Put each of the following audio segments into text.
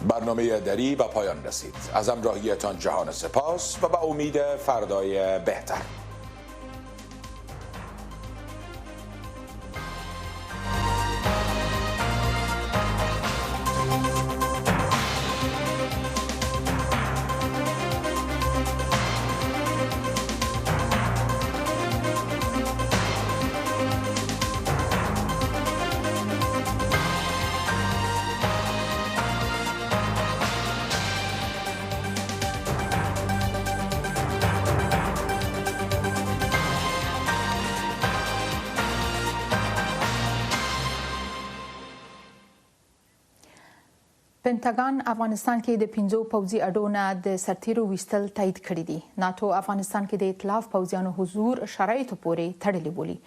برنامه دری به پایان رسید. از همراهیتان جهان سپاس و به امید فردای بهتر. پنټاګون افغانستان کې د پنځو پوځي اډو نه د سرتیرو ویستل تایید کړي دي. ناتو افغانستان کې د ائتلاف پوځیانو حضور شرایطو پورې تړلي بولي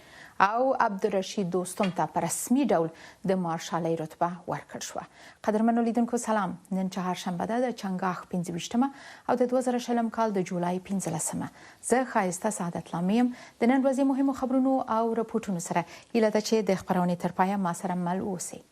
او عبدالرشید دوستم ته په رسمي ډول د مارشالۍ رتبه ورکړ شوه. قدرمنو لیدونکو سلام، نن چهارشنبه ده د چنګاښ 25مه او د 2020 کال د جولای 15مه. زه ښایسته سعادت لامي یم د نن ورځې مهمو خبرونو او رپوټونو سره. هیله ده چې د خپرونې تر پایه ما سره مل اوسئ.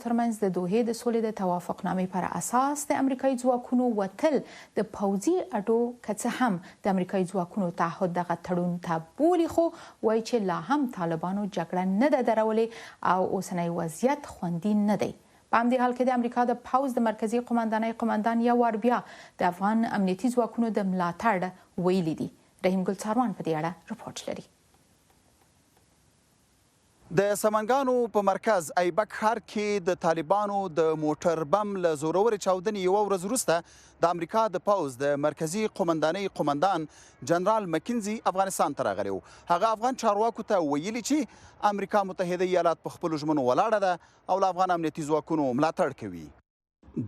ترمنځ د دوحې د سولې د توافقنامې پر اساس د امریکایي ځواکونو وتل د پوځي اډو که څه هم د امریکایي ځواکونو تعهد دغه تړون ته بولي خو وایي چې لا هم طالبانو جګړه نه ده درولې او اوسنی وضعیت خوندي نه دی. په همدې حال کې د امریکا د پوځ د مرکزي قوماندانۍ قوماندان یو وار بیا د افغان امنیتي ځواکونو د ملاتړ ویلي دي. رحیم ګل څاروان په دې اړه رپورټ لري. د سمنګانو په مرکز ایبک ښار کې د طالبانو د موټر بم له زورورې چاودنې یوه ورځ وروسته د امریکا د پوځ د مرکزي قومندانۍ قومندان جنرال مکینزي افغانستان ته راغلی و. هغه افغان چارواکو ته ویلي چې امریکا متحده ایالات په خپلو ژمنو ولاړه ده او له افغان امنیتي ځواکونو ملاتړ کوي.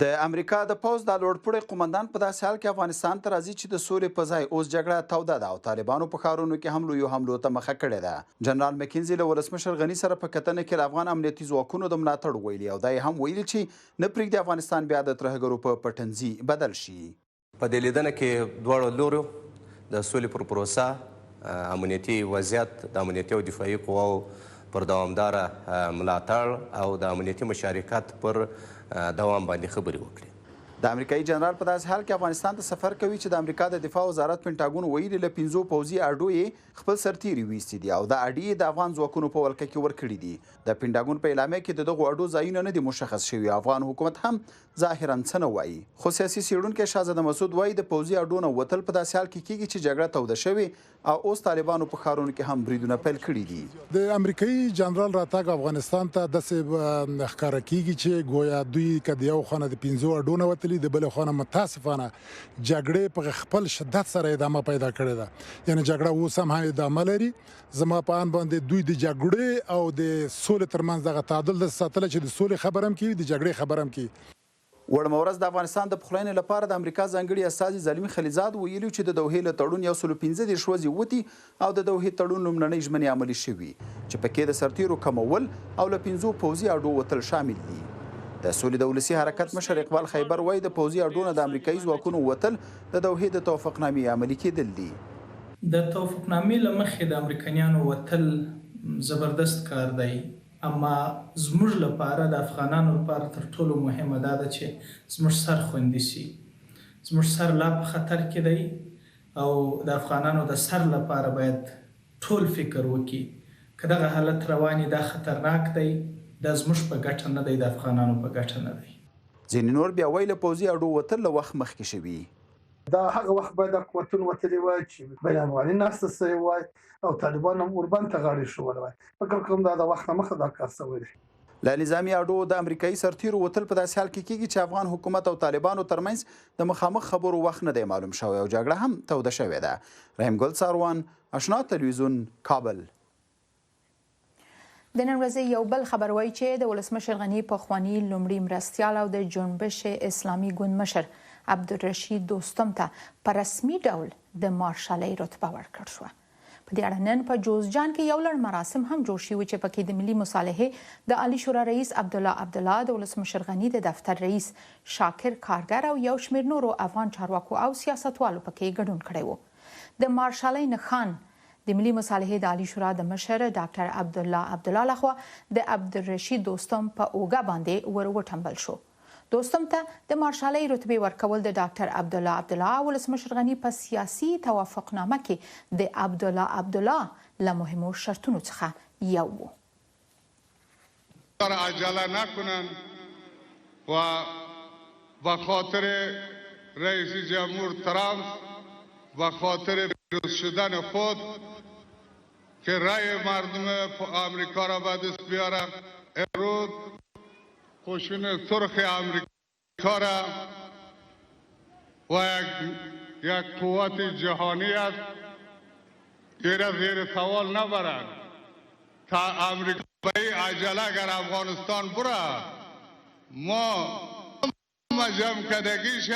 د امریکا د پوځ دا لوړپوړی قومندان په داسې حال کې افغانستان ته راځي چې د سولې په ځای اوس جګړه توده ده او طالبانو په ښارونو کې هم لویو حملو ته مخه کړې ده. جنرال مکینزي له ولسمشر غني سره په کتنه کې له افغان امنیتي ځواکونو د ملاتړ ویلي او دا یې هم ویلي چې نه پرېږدي افغانستان بیا د ترهګرو په پټنځي بدل شي. په دې لیدنه کې دواړو لوریو د سولې پر پروسه، امنیتي وضعیت، د امنیتي او دفاعي قواو پر دوامداره ملاتړ او د امنیتي مشارکت پر دوام باندې خبرې وکړې. د امریکايي جنرال په داسې حال کې افغانستان ته سفر کوي چې د امریکا د دفاع وزارت پنټاګون ویلي له پنځو پوځي اډو یې خپل سرتېري ویستي دي او دا اډې یې د افغان ځواکونو په ولکه کې ورکړي دي. د پنټاګون په اعلامیه کې د دغو اډو ځایونه نه دي مشخص شوي او افغان حکومت هم ظاهراً څه نه وايي. خو سیاسي څېړونکی شهزاده مسعود وايي، د پوځي اډو نه وتل په داسې حال کې کېږي چې جګړه توده شوې او اوس طالبانو په ښارونو کې هم بریدونه پیل کړي دي. د امریکايي جنرال راتګ افغانستان ته داسې ښکاره کېږي چې ګویا دوی که د یو خوا نه د پنځو اډو نه وتلي، د بلې خوا نه متاسفانه جګړې په خپل شدت سره ادامه پیدا کړې ده، یعنې جګړه اوس هم ادامه لري. زما په اند باندې دوی د جګړې او د سولې ترمنځ دغه تعادل داسې ساتلی چې د سولې خبره هم کوي، د جګړې خبره هم کوي. وړمه ورځ د افغانستان د پخلاینې لپاره د امریکا ځانګړي استازي زلمي خلیلزاد ویلي چې د دوحې له تړون 135 ورځې وتي او د دوحې تړون لومړنۍ ژمنې عملي شوي چې پکې د سرتیرو کمول او له پنځو پوځي اډو وتل شامل دي. د سولې د ولسي حرکت مشر اقبال خیبر وايي، د پوځي اډو نه د امریکايي ځواکونو وتل د دوحې د توافقنامې عملي کېدل دي. د توافقنامې له مخې د امریکنیانو وتل زبردست کار دی، اما زموږ لپاره، د افغانانو لپاره تر ټولو مهمه دا ده چې زموږ سر خوندي شي. زموږ سر لا په خطر کې دی او د افغانانو د سر لپاره باید ټول فکر وکړي. که دغه حالت روان وي، دا خطرناک دی، دا زموږ په ګټه نه دی، د افغانانو په ګټه نه دی. ځینې نور بیا وایي له پوځي اډو وتل له وخت مخکې شوي. دا هغه وخت باید دا قوتونه وتلي وای چې بین افغاني ناسته سوې وای او طالبان هم اوربند ته غاړې ښوولې وای. فکر کوم دا د وخت نه مخه دا کار سوی دی. له نظامي اډو د امریکايي سرتیرو وتل په داسې حال کې کیږي چې افغان حکومت او طالبانو ترمنځ د مخامخ خبرو وخت نه دی معلوم شوی او جګړه هم توده شوې ده. رحیم ګل څاروان، اشنا تلویزیون، کابل. د نن ورځې یو بل خبر وایي چې د ولسمشر غني پخوانی لومړي مرستیال او د جنبش اسلامي ګوند مشر عبدالرشید دوستم ته په رسمي ډول د مارشالۍ رتبه ورکړ شوه. په دې اړه نن په جوزجان کې یو لړ مراسم هم جوړ شوي چې پکې د ملي مصالحې د عالي شورا رئیس عبدالله عبدالله، د ولسمشر غني د دفتر رئیس شاکر کارګر او یو شمېر نورو افغان چارواکو او سیاستوالو پکې ګډون کړی وو. د مارشالۍ نښان د ملي مصالحې د عالي شورا د مشر ډاکټر عبدالله عبدالله لخوا د عبدالرشید دوستم په اوږه باندې ور وټمبل شو. دوستم ته د مارشالۍ رتبې ورکول د ډاکټر عبدالله عبدالله او ولسمشر غني په سیاسي توافقنامه کې د عبدالله عبدالله له مهمو شرطونو څخه یو وو. عجله نکنند و به خاطر رئیس جمهور ترامپ به خاطر پیروز شدن خود که رأی مردم آمریکا را به دست بیاره امروز قشون سرخ آمریکا را و یک قوت جهانی است که زیر سوال نبرند تا آمریکا به عجله اگر افغانستان بره ما جمع کردگیش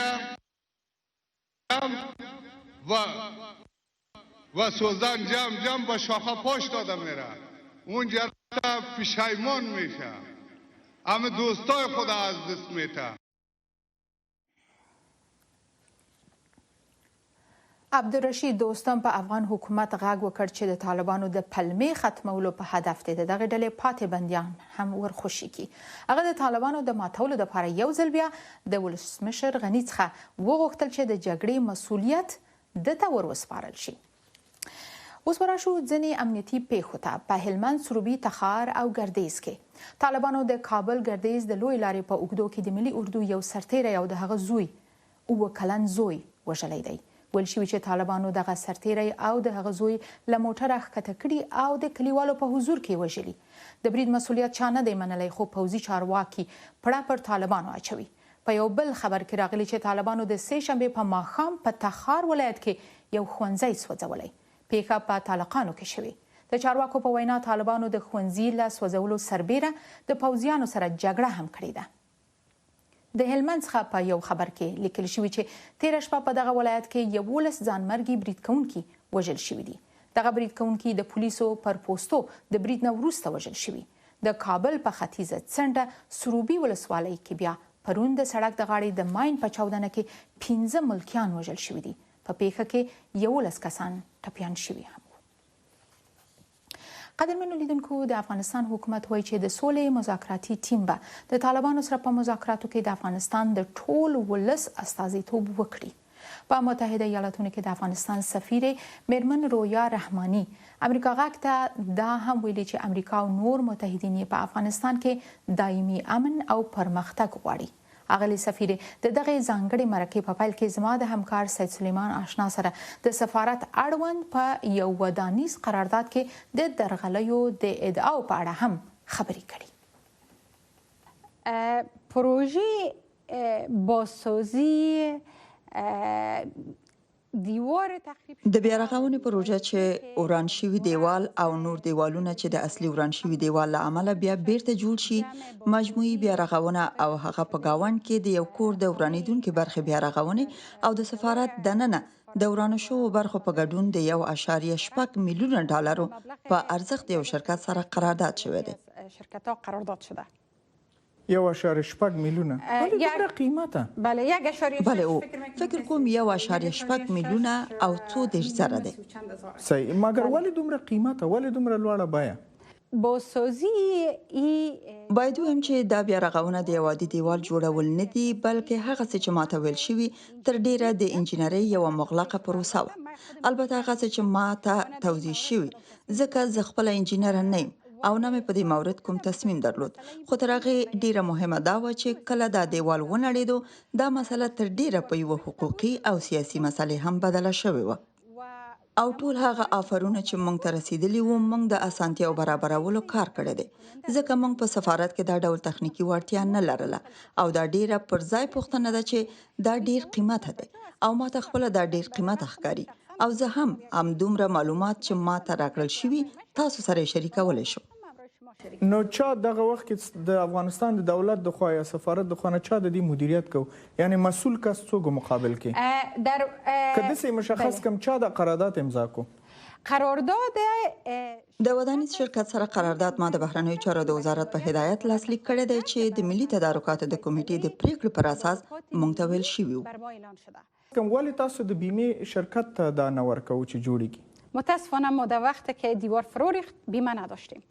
و سوزن جمع جمع با شاخه پاش داده میره اونجا پشیمان میشه اما دوستای خود از دست میته. عبدالرشید دوستم په افغان حکومت غږ وکړ چې د طالبانو د پلمې ختمولو په هدف دې د دغې ډلې پاتې بندیان هم ورخوشي کړي. هغه د طالبانو د ماتولو لپاره یو ځل بیا د ولسمشر غني څخه وغوښتل چې د جګړې مسوولیت ده ته وروسپارل شي. اوس به راشو ځینې امنیتي پیښو ته. په هلمند، سروبي، تخار او ګردیز کې طالبانو د کابل ګردیز د لوی لارې په اوږدو کې د ملي اردو یو سرتیری او د هغه زوی اووه کلن زوی وژلی دی. ویل شوي چې طالبانو دغه سرتیری او د هغه زوی له موټره ښکته کړي او د کلیوالو په حضور کې وژلي. د برید مسوولیت چا نه دی منلی خو پوځي چارواکي پړه پر طالبانو اچوي. په یو بل خبر کې راغلي چې طالبانو د سې شنبې په ماښام په تخار ولایت کې یو ښوونځی سوځولی. پېښه په تالقانو کې شوې. د چارواکو په وینا طالبانو د ښوونځي له سوځولو سربېره د پوځیانو سره جګړه هم کړې ده. د هلمند څخه په یو خبر کې لیکل شوي چې تیره شپه په دغه ولایت کې 11 ځانمرګي برید کوونکي وژل شوي دي. دغه برید کوونکي د پولیسو پر پوستو د برید نه وروسته وژل شوي. د کابل په ختیځه څنډه سروبي ولسوالۍ کې بیا پرون د سړک د غاړې د ماین په چاودنه کې 5 ملکیان وژل شوي دي. په پیښه کې 11 کسان ټپیان شوي هم وو. قدرمنو لیدونکو، د افغانستان حکومت وایي چې د سولې مذاکراتي ټیم به د طالبانو سره په مذاکراتو کې د افغانستان د ټول ولس استازیتوب وکړي. په متحده ایالاتونو کې د افغانستان سفیرې میرمن رویا رحماني امریکا غږ ته دا هم ویلي چې امریکا او نور متحدین یې په افغانستان کې دایمي امن او پرمختګ غواړي. اغلې سفیرې د دغې ځانګړې مرکې په پیل کې زما د همکار سید سلیمان آشنا سره د سفارت اړوند په یو ودانیز قرارداد کې د درغلیو د ادعاو په اړه هم خبرې کړي. پروژه بازسازی د بیارغونې پروژه چې وران شوي دیوال او نور دیوالونه چې د اصلي وران شوي دیوال له امله بیا بیرته جوړ شي، مجموعي بیارغونه او هغه په ګاونډ کې د یو کور د ورانیدونکې برخې بیارغونې او د سفارت دننه د ورانو شوو برخو په ګډون د 1.6 میلیونه ډالرو په ارزښت یو شرکت سره قرارداد شوی دی. 1.6 میلیونه، ولې دومره قیمته؟ بله او فکر کوم 1.6 میلیونه او څو 30 زره دی. صحیح، مګر ولې دومره قیمته، ولې دومره لوړه بیه؟ باید ووایم چې دا بیا رغونه د یو عادي دیوال جوړول نه دي، بلکې هغه څه چې ماته ویل شوي تر ډیره د انجینرۍ یوه مغلقه پروسه وه. البته هغه څه چې ماته توضیح شوي، ځکه زه خپله انجینره نه یم او نه مې په دې مورد کوم تصمیم درلود، خو تر هغې ډیره مهمه دا وه چې کله دا دیوال ونړېدو، دا مسله تر ډیره په یوه حقوقي او سیاسي مسلې هم بدله شوې وه. او ټول هغه آفرونه چې موږ ته رسیدلي وو، موږ د اسانتیاو برابرولو کار کړی دی، ځکه موږ په سفارت کې دا ډول تخنیکي وړتیا نه لرله او دا ډیره پر ځای پوښتنه ده چې دا ډیر قیمته دی او ماته خپله دا ډیر قیمته ښکاري او زه هم همدومره معلومات چې ماته راکړل شوي تاسو سره یې شریکولی شم. نو چا دغه وخت کې د افغانستان د دولت د خوا یا سفارت د خوا نه چا د دې مدیریت کو، یعنی مسول کس څوک و مقابل کې؟ که داسې مشخص کړم چا دا قرارداد امضا کو؟ قرارداد د ودانیز شرکت سره قرارداد ما د بهرنیو چارو د وزارت په هدایت لاسلیک کړی دی چې د ملي تدارکاتو د کمیټې د پریکړې پر اساس موږ ته ویل شوي وو. کوم ولې تاسو د بیمې شرکت ته دا نه ورکوو چې جوړ یې کړي؟ متاسفانه ما در وقت که دیوار فرو ریخت بیمه نداشتیم.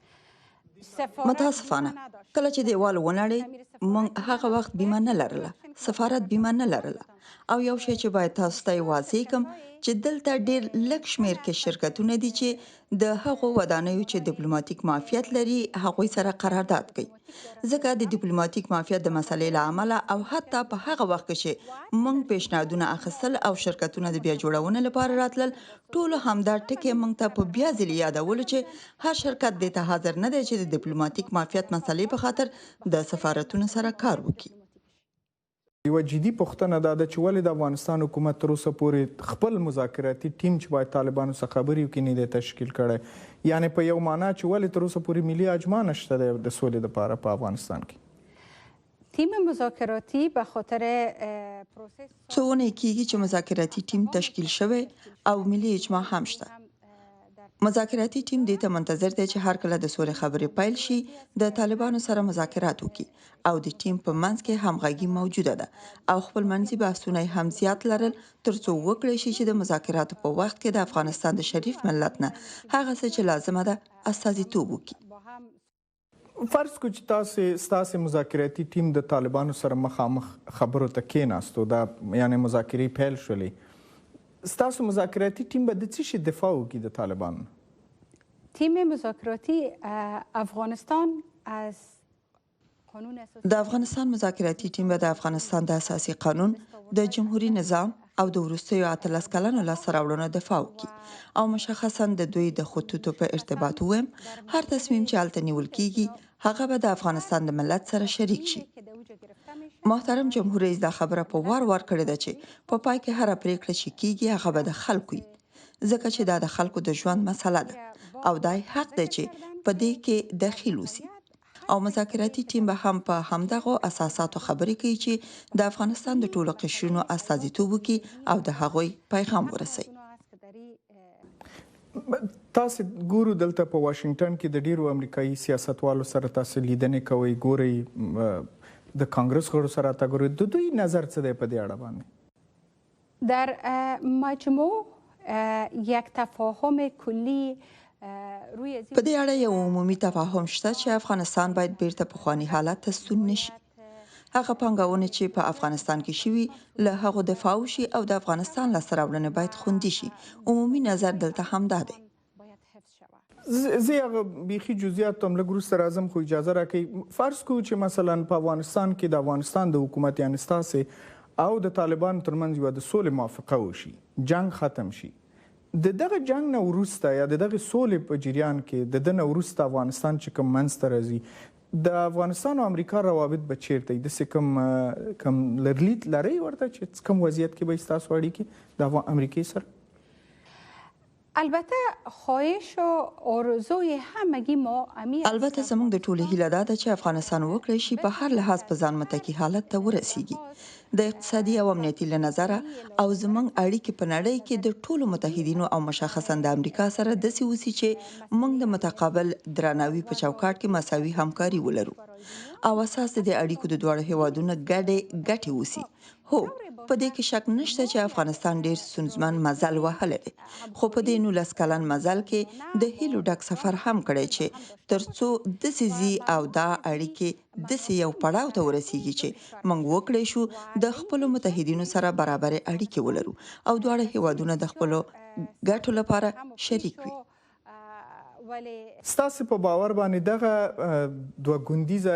متاسفانه کله چې دیوال ونړید موږ هغه وخت بیمه نه لرله، سفارت بیمه نه لرله. او یو شی چې باید تاسو ته یې واضح کړم چې دلته ډیر لږ شمیر کې شرکتونه دي چې د هغو ودانیو چې دیپلوماتیک معافیت لري هغوی سره قرارداد کوي، ځکه د دیپلوماتیک معافیت د مسلې له امله او حتی په هغه وخت کې چې موږ پیشنهادونه اخیستل او شرکتونه د بیا جوړونې لپاره راتلل، ټولو همدا ټکی موږ ته په بیا ځلي یادولو چې هر شرکت دې ته حاضر نه دی چې د دیپلوماتیک معافیت مسلې په خاطر د سفارتونو سره کار وکړي. یوه جدي پوښتنه دا ده چې ولې د افغانستان حکومت تر اوسه پورې خپل مذاکراتي ټیم چې باید طالبانو سره خبرې وکړي نه دی تشکیل کړی، یعنې په یو معنا چې ولې تر اوسه پورې ملي اجماع نشته دی د سولې لپاره په افغانستان کې؟ تیم مذاکراتی به خاطر پروسه. څو اونۍ کیږي چې مذاکراتي ټیم تشکیل شوی او ملي اجماع هم شته. مذاکراتي ټیم دې ته منتظر دی چې هر کله د سولې خبرې پیل شي د طالبانو سره مذاکرات وکړي او د ټیم په منځ کې همغږي موجوده ده او خپل منځي بحثونه یې هم زیات لرل ترڅو وکړای شي چې د مذاکراتو په وخت کې د افغانستان د شریف ملت نه هغه څه چې لازمه ده استازیتوب وکړي. فرض کو چې تاسو ستاسو مذاکراتي ټیم د طالبانو سره مخامخ خبرو ته کېناستو، دا یعنې مذاکرې پیل شولې، ستاسو مذاکراتي ټیم به د څه شي دفاع وکړي د طالبانو؟ تیم مذاکراتی افغانستان از د افغانستان مذاکراتي ټیم به د افغانستان د اساسي قانون، د جمهوري نظام او د وروستیو 18 کلنو لاسته راوړنو دفاع وکړي او مشخصا د دوی د خطوطو په ارتباط ووایم، هر تصمیم چې هلته نیول کیږي هغه به د افغانستان د ملت سره شریک شي. محترم جمهور رئیس دا خبره په وار وار کړې ده چې په پای کې هره پریکړه چې کیږي هغه به د خلکو وي، ځکه چې دا د خلکو د ژوند مسله ده او دا یې حق دی چې په دې کې دخیل اوسي. او مذاکراتي ټیم به هم په همدغو اساساتو خبرې کوي چې د افغانستان د ټولو قشرونو استازیتوب وکړي او د هغوی پیغام ورسوي. تاسو ګورو دلته په واشنګټن کې د ډیرو امریکایي سیاستوالو سره تاسو لیدنې کوئ، ګورئ د کانګرس غړو سره حتی ګورئ، د دوی نظر څه دی په دې اړه باندې؟ در مجموع یک تفاهم کلی روی په دې اړه یو عمومي تفاهم شته چې افغانستان باید بیرته پخواني حالت ته ستون نه شي. هغه پانګونې چې په افغانستان کې شوي له هغو دفاع وشي او د افغانستان لاسته راوړنې باید خوندي شي. عمومي نظر دلته همدا دی. زه هغه بیخي جزئیات ته هم لږ وروسته راځم، خو اجازه راکړئ فرض کړو چې مثلا په افغانستان کې د افغانستان د حکومت یعنې ستاسې او د طالبانو ترمنځ یوه د سولې موافقه وشي، جنګ ختم شي، د دغه جنګ نه وروسته یا د دغې سولې په جریان کې د ده نه وروسته افغانستان چې کوم منځ ته راځي، د افغانستان او امریکا روابط به چیرته وي؟ داسې کوم کوم لرلید لرئ ورته چې کوم وضعیت کې به وي ستاسو اړیکې د امریکې سره؟ البته خواهش و آرزوی همگی ما امی البته زموږ د ټولو هیله دا ده چې افغانستان وکړای شي په هر لحاظ په ځان متکي حالت ته ورسیږي، د اقتصادي او امنیتي له نظره، او زموږ اړیکې په نړۍ کې د ټولو متحدینو او مشخصاً د امریکا سره داسې اوسي چې موږ د متقابل درناوي په چوکاټ کې مساوي همکاري ولرو او اساس د دې اړیکو د دواړو هیوادونو ګډې ګټې اوسي. هو، په دې کې شک نشته چې افغانستان ډېر ستونزمن مزل وهلی دی، خو په دې 19 کلن مزل کې د هیلو ډک سفر هم کړی چې تر څو داسې ځي او دا اړیکې داسې یو پړاو ته ورسیږي چې موږ وکړای شو د خپلو متحدینو سره برابرې اړیکې ولرو او دواړه هېوادونه د خپلو ګټو لپاره شریک وي. ستاسې په باور باندې دغه دوه ګوندیزه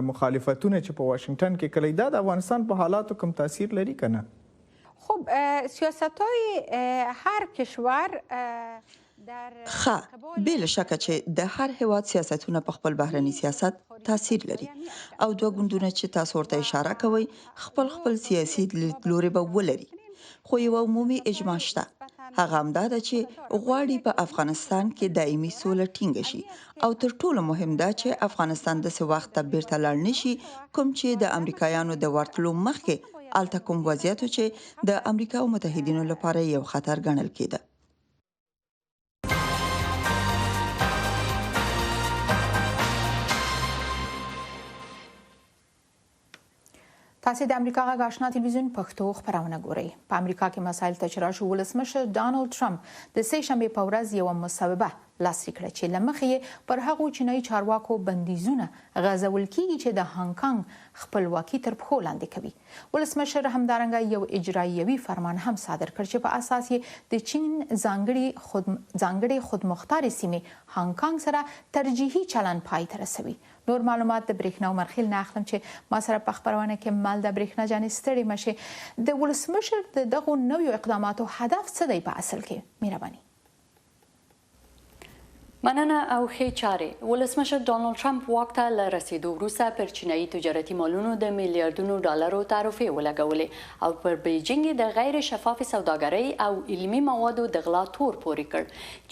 مخالفتونه چې په واشنګټن کې کړی دا د افغانستان په حالاتو کوم تاثیر لري که نه؟ خب سیاست‌های هر کشور در ښه، بې له شکه چې د هر هېواد سیاستونه په خپل بهرني سیاست تاثیر لري او دوه ګوندونه چې تاسو ورته اشاره کوئ خپل خپل سیاسي لیدلوري به ولري. خو یوه عمومي اجماع شته، هغه هم دا ده چې غواړي په افغانستان کې دایمي سوله ټینګه شي او تر ټولو مهم دا چې افغانستان داسې وخت ته بیرته لاړ نه شي کوم چې د امریکایانو د ورتلو مخکې هلته کوم وضعیت و چې د امریکا او متحدینو لپاره یو خطر ګڼل کېده. تاسو د امریکا غږ آشنا تلویزیون پښتو خبرونه ګورئ. په امریکا کې مسایل ته چې راشو، ولسمشر ډانلډ ټرمپ د سې شنبې په ورځ یوه مصوبه لاسلیک کړه چې له مخې یې پر هغو چینایي چارواکو بندیزونه غځول کیږي چې د هانګ کانګ خپلواکي تر پښو لاندې کوي. ولسمشر همدارنګه یو اجراییوي فرمان هم صادر کړ چې په اساس یې د چین ځانګړي خود ځانګړې خودمختارې سیمې هانګ کانګ سره ترجیحي چلند پای ته رسوي. نور معلومات د برېښنا عمرخیل نه اخلم چې ما سره په خپرونه کې مل ده. برېښنا جانې، ستړې مه شې. د ولسمشر د دغو نویو اقداماتو هدف څه دی په اصل کې؟ مهرباني. مننه او ښې چارې. ولسمشر ډونالډ ټرمپ واک ته له رسېدو وروسته پر چینایي تجارتي مالونو د میلیاردونو ډالرو تعرفې ولګولې او پر بیجینګ یې د غیر شفافې سوداګرۍ او علمي موادو د غلا تور پورې کړ.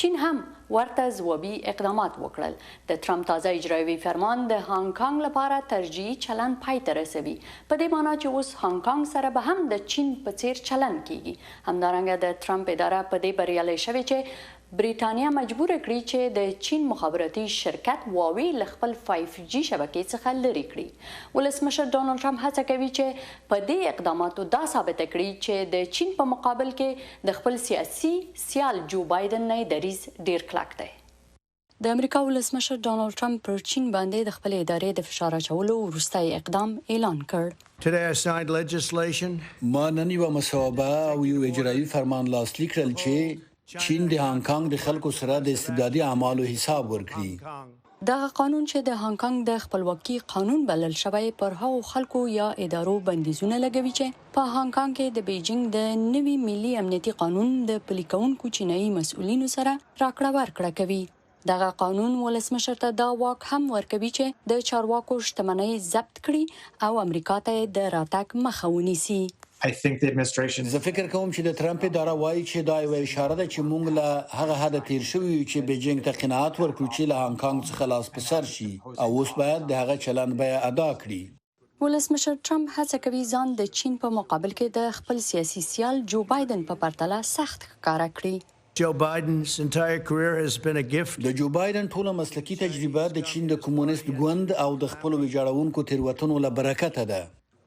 چین هم ورته ځوابي اقدامات وکړل. د ترمپ تازه اجرایوي فرمان د هانګ کانګ لپاره ترجیحي چلند پای ته رسوي، په دې مانا چې اوس هانګ کانګ سره به هم د چین په څیر چلند کیږي. همدارنګه د ترمپ اداره په دې بریالۍ شوې چې بریټانیا مجبوره کړي چې د چین مخابراتي شرکت واوی له خپل 5 جي شبکې څخه لرې کړي. ولسمشر ډونالډ ټرمپ هڅه کوي چې په دې اقداماتو دا ثابته کړي چې د چین په مقابل کې د خپل سیاسي سیال جو بایډن نه یې دریځ ډیر کلک دی. د امریکا ولسمشر ډونالډ ټرمپ پر چین باندې د خپلې ادارې د فشار اچولو وروستی اقدام اعلان کړ. ما نن یوه مصوبه او یو اجرایي فرمان لاسلیک کړل چې چین د هانګ کانګ د خلکو سره د استبدادي اعمالو حساب ورکړي. دغه قانون چې د هانګ کانګ د خپلواکي قانون بلل شوی، پر هغو خلکو یا ادارو بندیزونه لګوي چې په هانګ کانګ کې د بیجینګ د نوي ملي امنیتي قانون د پلي کوونکو چینایي مسؤلینو سره راکړه ورکړه کوي. دغه قانون ولسمشر ته دا واک هم ورکوي چې د چارواکو شتمنۍ ضبط کړي او امریکا ته یې د راتګ مخه ونیسي. زه فکر کوم چې د ترمپ اداره وايي چې دا یوه اشاره ده چې موږ له هغه حده تیر شوي یو چې بیجینګ ته قناعت ورکړو چې له هانګ کانګ څخه لاس په سر شي او اوس باید د هغه چلند بیه ادا کړي. ولسمشر ټرمپ هڅه کوي ځان د چین په مقابل کې د خپل سیاسي سیال جو بایډن په پرتله سخت ښکاره کړي. د جو بایډن ټوله مسلکي تجربه د چین د کمونست ګوند او د خپلو ویجاړونکو تېروتنو له برکته ده.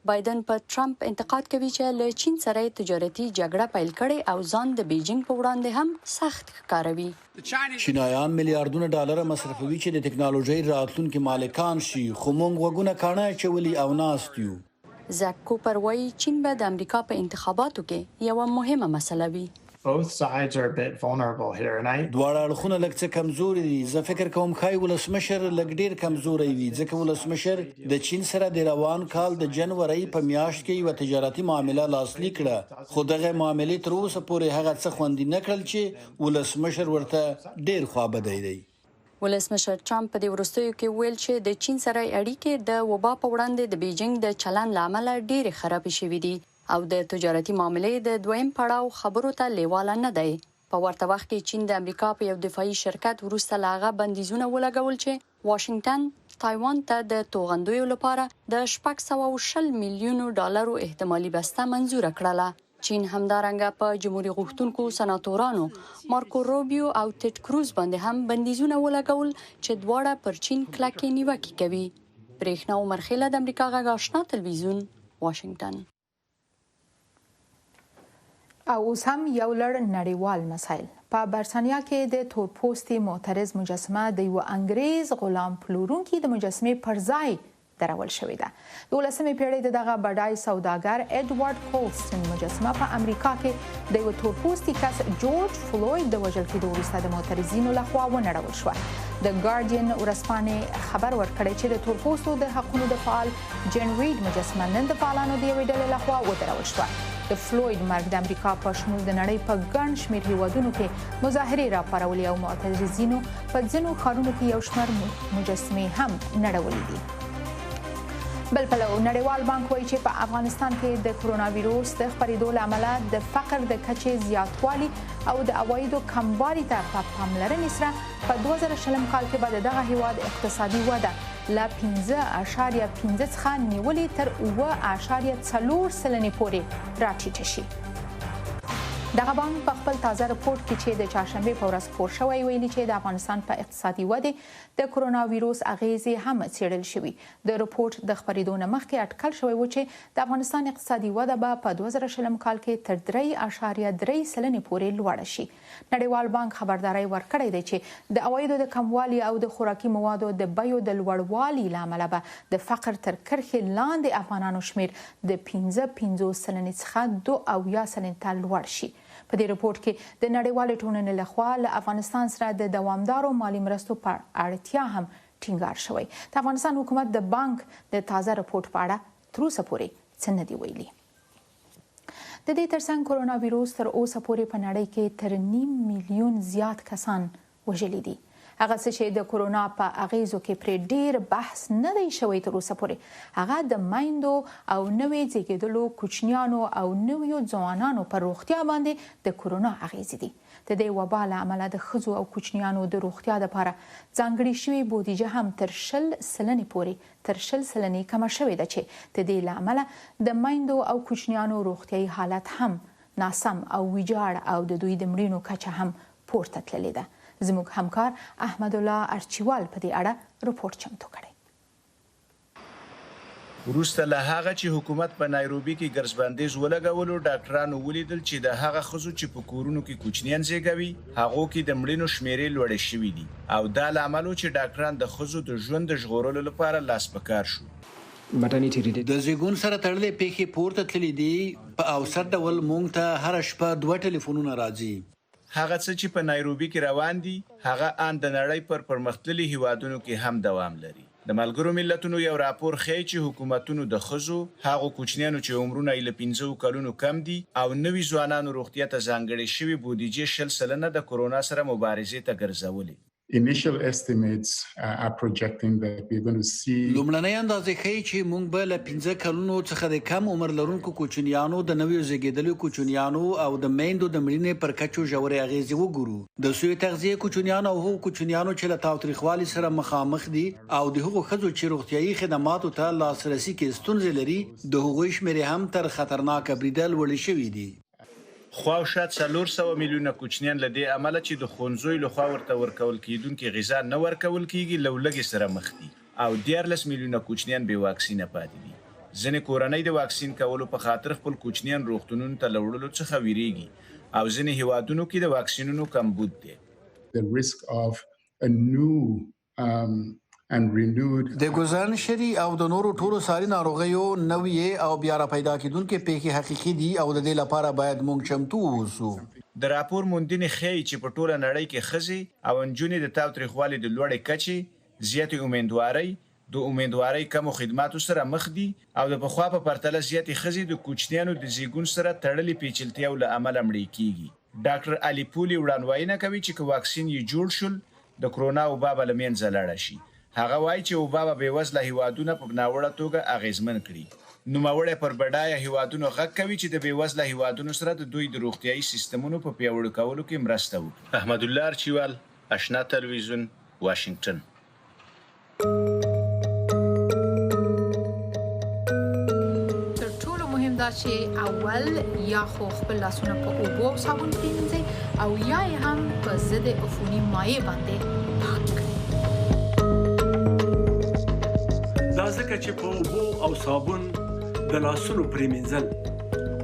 بایډن په ټرمپ انتقاد کوي چې له چین سره یې تجارتي جګړه پیل کړې او ځان د بیجینګ په وړاندې هم سخت ښکاروي. چینایان میلیاردونه ډالر مصرفوي چې د تکنالوژۍ راتلونکي مالکان شي، خو موږ غوږونه کاڼه اچولي او ناست یو. زک کوپر وايي، چین به د امریکا په انتخاباتو کې یوه مهمه مسله وي. دواړه اړخونه لږ څه کمزوري دي. زه فکر کوم ښايي ولسمشر لږ ډېر کمزوری وي، ځکه ولسمشر د چین سره د روان کال د جنورۍ په میاشت کې یوه تجارتي معامله لاسلیک کړه، خو دغې معاملې تر اوسه پورې هغه څه خوندي نه کړل چې ولسمشر ورته ډېر خوابدی دی. ولسمشر ټرمپ په دې وروستیو کې وویل چې د چین سره یې اړیکې د وبا په وړاندې د بیجینګ د چلند له امله ډېرې خرابې شوې دي. او د تجارتي معاملې د دویم پړاو خبرو ته لېواله نه دی. په ورته وخت کې چین د امریکا په یو دفاعي شرکت وروسته له هغه بندیزونه ولګول چې واشنګټن تایوان ته د توغندیو لپاره د 620 میلیونو ډالرو احتمالي بسته منظوره کړله. چین همدارنګه په جمهوري غوښتونکو سناتورانو مارکو روبیو او تیډ کروز باندې هم بندیزونه ولګول چې دواړه پر چین کلکې نیوکې کوي. برېښنا عمرخېله، د امریکا غږ آشنا تلویزیون، واشنګټن. او اوس هم یو لړ نړیوال مسایل. په برسانیا کې د تورپوستي معترض مجسمه د یوه انګریز غلام پلورونکي د مجسمې پر ځای درول شوې ده. د ولسمې پیړۍ د دغه بډای سوداګر اډوارډ کولسټن مجسمه په امریکا کې د یوه تورپوستي کس جورج فلوید د وژل کېدو وروسته د معترضینو لخوا ونړول شوه. د ګارډین ورځپاڼې خبر ورکړی چې د تورپوستو د حقونو د فعال جین ریډ مجسمه نن د فعالانو د یوې ډلې لخوا ودرول شوه. د فلوید مرګ د امریکا په شمول د نړۍ په ګڼ شمېر هیوادونو کې مظاهرې راپارولې او معترضینو په ځینو ښارونو کې یو شمېر مجسمې هم نړولې دي. بل پلو نړیوال بانک وایي چې په افغانستان کې د کرونا ویروس د خپرېدو له امله د فقر د کچې زیاتوالي او د عوایدو کموالي ته په پاملرنې سره په 2020 کال کې به د دغه هیواد اقتصادي وده له 15.5 څخه نیولې تر 7.4 سلنې پورې راټیټه شي. دغه بانک په خپل تازه رپورټ کې چې د چهارشنبې په ورځ خپور شوی ویلي چې د افغانستان په اقتصادي ودې د کرونا ویروس اغیزې هم څېړل شوي. د رپورټ د خپرېدو نه مخکې اټکل شوی و چې د افغانستان اقتصادي وده به په 2020 کال کې تر 3.3 سلنې پورې لوړه شي. نړیوال بانک خبرداری ورکړی دی چې د عوایدو د کموالي او د خوراکي موادو د بیو د لوړوالي له امله به د فقر تر کرښې لاندې افغانانو شمېر د 55 سلنې څخه 72 سلنې ته لوړ شي. په دې رپورټ کې د نړیوالې ټولنې له خوا له افغانستان سره د دوامدارو مالي مرستو پر اړتیا هم ټینګار شوی. د افغانستان حکومت د بانک د تازه رپورټ په اړه تر اوسه پورې څه نه دي ویلي. د دې ترڅنګ کرونا ویروس تر اوسه پورې په نړۍ کې تر نیم میلیون زیات کسان وژلي دي. هغه څه چې د کرونا په اغیزو کې پرې ډیر بحث نه دی شوی تر اوسه پورې هغه د میندو او نوې زیږیدلو کوچنیانو او نویو ځوانانو پر روغتیا باندې د کرونا اغیزې دي. د دې وبا له امله د ښځو او کوچنیانو د روغتیا لپاره ځانګړې شوې بودیجه هم تر 20 سلنې پورې تر 20 سلنې کمه شوې ده چې د دې له امله د میندو او کوچنیانو روغتیايي حالت هم ناسم او ویجاړ او د دوی د مړینو کچه هم پورته تللې ده. زموږ همکار احمدالله ارچیوال په دې اړه رپورټ چمتو کړی. وروسته له هغه چې حکومت په نایروبي کې ګرځبندیز ولګولو، ډاکټرانو ولیدل چې د هغه ښځو چې په کورونو کې کوچنیان زیږوي، هغو کې د مړینو شمېرې لوړې شوې دي او دا لامل و چې ډاکټران د ښځو د ژوند د ژغورلو لپاره لاس په کار شو. د زیږون سره تړلې پېښې پورته تللې دي، په اوسط ډول موږ ته هره شپه دوه ټلیفونونه راځي. هغه څه چې په نایروبي کې روان دي، هغه آن د نړۍ پر پرمختللي هیوادونو کې هم دوام لري. د ملګرو ملتونو یو راپور ښيي چې حکومتونو د ښځو، هغو کوچنیانو چې عمرونه یې له پنځه کلونو کم دي او نوي ځوانانو روغتیا ته ځانګړې شوې بودیجې 20% د کرونا سره مبارزې ته ګرځولې. Initial estimates are projecting that we're going to see. لومړنۍ اندازې ښيي چې موږ به له پنځه کلونو څخه د کم عمر لرونکو کوچنیانو، د نویو زیږیدلیو کوچنیانو او د میندو د مړینې پر کچو ژورې اغیزې وګورو. د سوء تغذیې کوچنیانو او هغو کوچنیانو چې له تاوتریخوالي سره مخامخ دي او د هغو ښځو چې روغتیايي خدماتو ته لاسرسي کې ستونزې لري، د هغوی شمېرې هم تر خطرناک بریده لوړې شوې دي. خواوشا 400 میلیونه کوچنیان له دې امله چې د ښوونځیو له خوا ورته ورکول کېدونکې غذا نه ورکول کېږي، له ولږې سره مخ دي او 13 میلیونه کوچنیان بې واکسینه پاتې دي. ځینې کورنۍ د واکسین کولو په خاطر خپل کوچنیان روغتونونو ته له وړلو څخه ویرېږي او ځینې هېوادونو کې د واکسینونو کمبود دی. The risk of a new and renewed. د ګوزڼ، شري او د نورو ټولو ساري ناروغیو نوې او بیا راپیدا کېدونکې پېښې حقیقي دي او د دې لپاره باید موږ چمتو واوسو. د راپور موندنې ښيي چې په ټوله نړۍ کې ښځې او نجونې د تاوتریخوالي د لوړې کچې، زیاتې امیندوارۍ، د امیندوارۍ کمو خدماتو سره مخ دي او د پخوا په پرتله زیاتې ښځې د کوچنیانو د زیږون سره تړلې پیچلتیاو له امله مړې کیږي. ډاکټر علي پولي وړاندوینه کوي چې که واکسین یې جوړ شول، د کرونا وبا به له مینځه لاړه شي. هغه وايي چې وبا به بېوزله هېوادونه په ناوړه توګه اغېزمن کړي. نوموړی پر بډایه هېوادونو غږ کوي چې د بېوزله هېوادونو سره د دوی د روغتیايي سیستمونو په پیاوړو کولو کې مرسته وکړي. احمدالله ارچیوال، اشنا تلویزیون، واشنګټن. تر ټولو مهم دا چې اول یا خو خپل لاسونه په اوبو او صابون پریمنځئ او یا یې هم په ضد عفوني مایع باندې پاک کړئ. دا ځکه چې په اوبو او صابون د لاسونو پریمنځل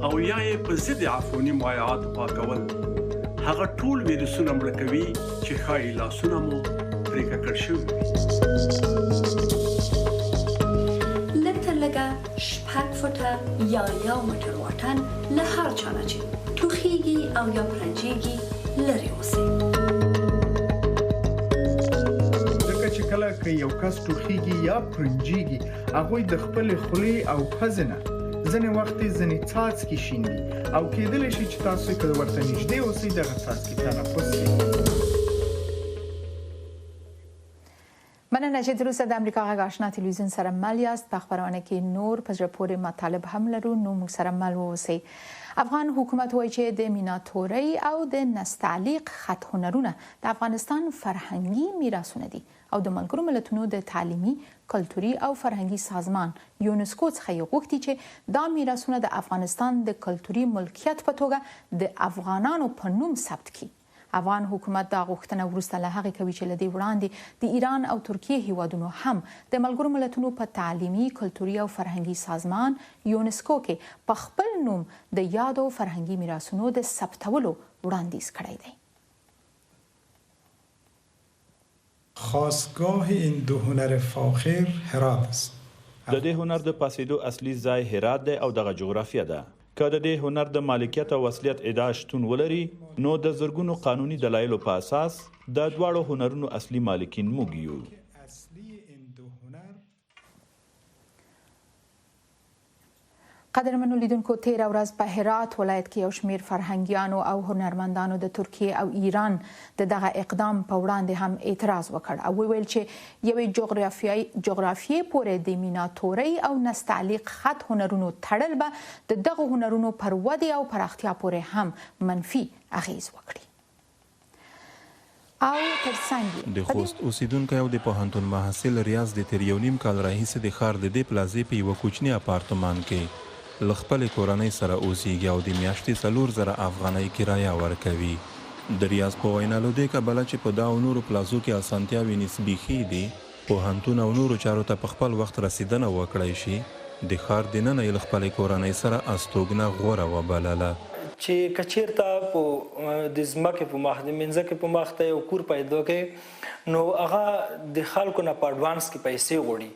او یا یې په ضد عفوني مایعاتو پاکول هغه ټول ویروسونه مړه کوي چې ښایي لاسونه مو پرې ککړ شوي وي. لږ تر لږه شپږ فوټه یا یو مټر واټن له هر چا نه چې ټوخیږي او یا پرنجیږي لرې اوسئ. ځکه چې کله که یو کس ټوخیږي یا پرنجیږي هغوی د خپلې خولې او پزې نه ځینې وخت ځینې څاڅکي شیندي او کېدلی شي چې تاسو که ورته نږدې اوسئ دغه څاڅکي تنفس کړئ. مننه. مننه چې تر اوسه د امریکا غږ آشنا تلویزیون سره مل یاست. په خپرونه کې نور په زړه پورې مطالب هم لرو، نو موږ سره مل واوسئ. افغان حکومت وایي چې د میناتورۍ او د نستعلیق خط هنرونه د افغانستان فرهنګي میراثونه دي او د ملګرو ملتونو د تعلیمي، کلتوري او فرهنګي سازمان یونسکو څخه یې غوښتي چې دا میراثونه د افغانستان د کلتوري ملکیت په توګه د افغانانو په نوم ثبت کړي. افغان حکومت دا غوښتنه وروسته له هغې کوي چې له دې وړاندې د ایران او ترکیې هېوادونو هم د ملګرو ملتونو په تعلیمي، کلتوري او فرهنګي سازمان یونسکو کې په خپل نوم د یادو فرهنګي میراثونو د ثبتولو وړاندیز کړی دی. خاستگاه این دو هنر فاخر هرات است. د دې هنر د پاڅېدو اصلي ځای هرات دی او دغه جغرافیه ده. که د دې هنر د مالکیت او اصلیت ادعا شتون ولري، نو د زرګونو قانوني دلایلو په اساس د دواړو هنرونو اصلي مالکین موږ یو. قدرمنو لیدونکو، تیره ورځ په هرات ولایت کې یو شمیر فرهنګیانو او هنرمندانو د ترکیې او ایران د دغه اقدام په وړاندې هم اعتراض وکړ او وویل چې یوې جغرافیې پورې د میناتورۍ او نستعلیق خط هنرونو تړل به د دغو هنرونو پر ودې او پراختیا پورې هم منفي اغیز وکړي. او ترڅنګ یې د خوست اوسېدونکی او د پوهنتون محصل ریاض د تېر یو نیم کال راهیسې د ښار د دې پلازې په یوه کوچني اپارتمان کې له خپلې کورنۍ سره اوسېږي او د میاشتې 4000 افغانۍ کرایه ورکوي. د ریاض په وینا له دې کبله چې په دا او نورو پلازو کې اسانتیاوې نسبي ښې دي، پوهنتون او نورو چارو ته په خپل وخت رسېدنه وکړای شي، د ښار دننه یې له خپلې کورنۍ سره استوګنه غوره وبلله. چې که چیرته په د ځمکې په مخ د منځکې په مخ ته یو کور پیدا کړي، نو هغه د خلکو نه په اډوانس کې پیسې غواړي،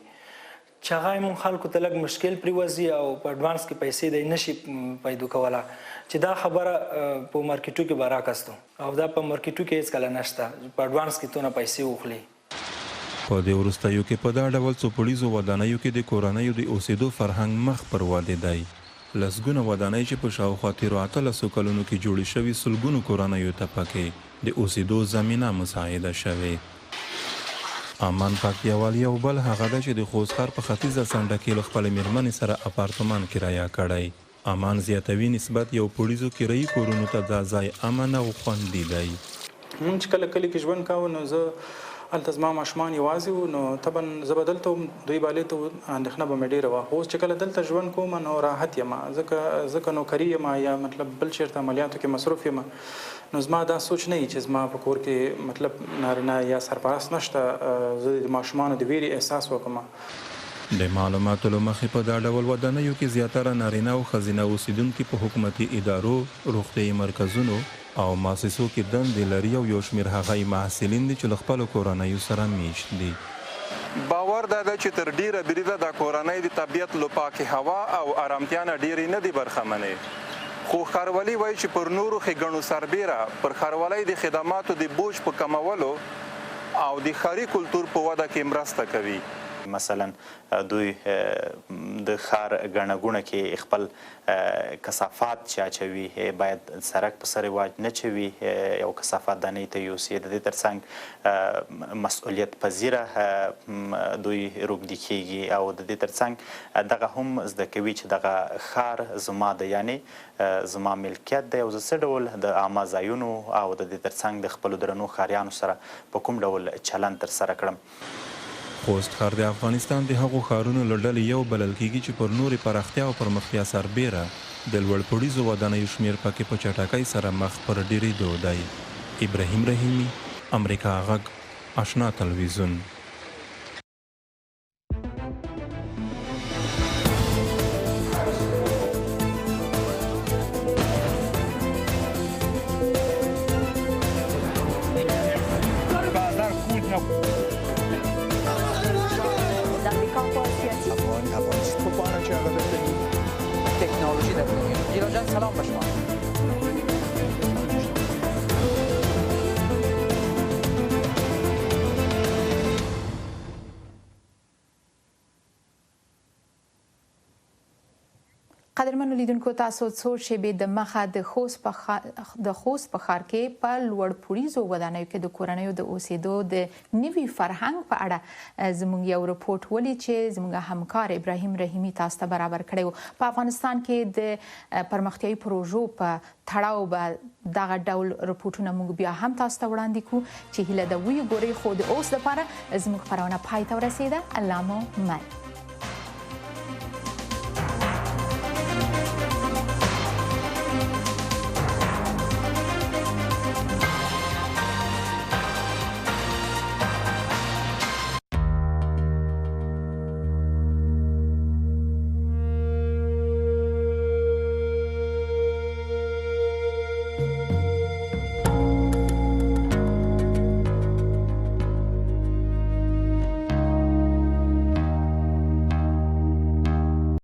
چې هغه مونږ خلکو ته لږ مشکل پریوځي او په اډوانس کې پیسې دی نشي پیدا کوله، چې دا خبره په مارکیټو کې به راکستو او دا په مارکیټو کې هیڅکله نشته په اډوانس کې تونه پیسې وخلي. په دې وروستیو کې په دا ډول څوپوړیزو ودانیو کې د کورنیو د اوسېدو فرهنګ مخ پر ودې دی. لسګونه ودانۍ چې په شاوخوا تېرو 18 کلونو کې جوړې شوې، سلګونو کورنیو ته پکې د اوسېدو زمینه مساعده شوې. امان پکتیاوال یو بل هغه دی چې د خوست ښار په ختیځه څنډه کې له خپلې مېرمنې سره اپارتمان کرایه کړی. امان زیاتوي، نسبت یو پوړیزو کرایي کورونو ته دا ځای امن او خوندي دی. مونږ چې کله کلي کې ژوند کاوه، نو زه هلته زما ماشومان یوازې وو، نو طبعا زه به دلته وم، دوی به هلته وو، اندېښنه به مې ډېره وه. خو اوس چې کله دلته ژوند کوم نو راحت یم، ځکه نوکري یم یا مطلب بل چېرته عملیاتو کې مصروف یم، نو زما دا سوچ نه وي چې زما په کور کې مطلب نارینه یا سرپرست نشته، زه د ماشومانو د ویرې احساس وکړم. د معلوماتو له مخې په دا ډول ودانیو کې زیاتره نارینه او ښځینه اوسېدونکي په حکومتي ادارو، روغتیايي مرکزونو او مؤسسو کې دندې لري او یو شمېر هغه یې محصلین دي چې له خپلو کورنیو سره میشت دي. باور دا دی چې تر ډېره بریده دا کورنۍ د طبیعت له پاکې هوا او ارامتیا نه ډېرې نه دي برخمنې، خو ښاروالي وایي چې پر نورو ښېګڼو سربېره پر ښاروالۍ د خدماتو د بوج په کمولو او د ښاري کلتور په وده کې مرسته کوي. مثلا دوی د ښار ګڼه ګوڼه کې خپل کثافات چې اچوي، باید سرک په سر واج نه چوي او کثافات دانۍ ته یوسي. د دې ترڅنګ مسؤلیت پذیره دوی روږدي کیږي او د دې ترڅنګ دغه هم زده کوي چې دغه ښار زما دی، یعنې زما ملکیت دی او زه څه ډول د عامه ځایونو او د دې ترڅنګ د خپلو درنو ښاریانو سره په کوم ډول چلند ترسره کړم. خوست ښار د افغانستان د هغو ښارونو له ډلې یو بلل کېږي چې پر نورې پراختیا او پرمختیا سربېره د لوړپوړیزو ودانیو شمېر پکې په چټکۍ سره مخ پر ډېرېدو دی. ابراهیم رحیمي، امریکا غږ، اشنا تلویزیون. قدرمنو لیدونکو تاسو څو شیبې د مخه د خوست په د خوست په ښار کې په لوړپوړیزو ودانیو کې د کورنیو د اوسېدو د نوي فرهنګ په اړه زموږ یو رپورټ ولید چې زموږ همکار ابراهیم رحیمي تاسو ته برابر کړی و. په افغانستان کې د پرمختیایي پروژو په تړاو به دغه ډول رپورټونه موږ بیا هم تاسو ته وړاندې کو چې هیله ده ویې ګورئ. خو د اوس لپاره زموږ خپرونه پای ته ورسېده. الله مو مل.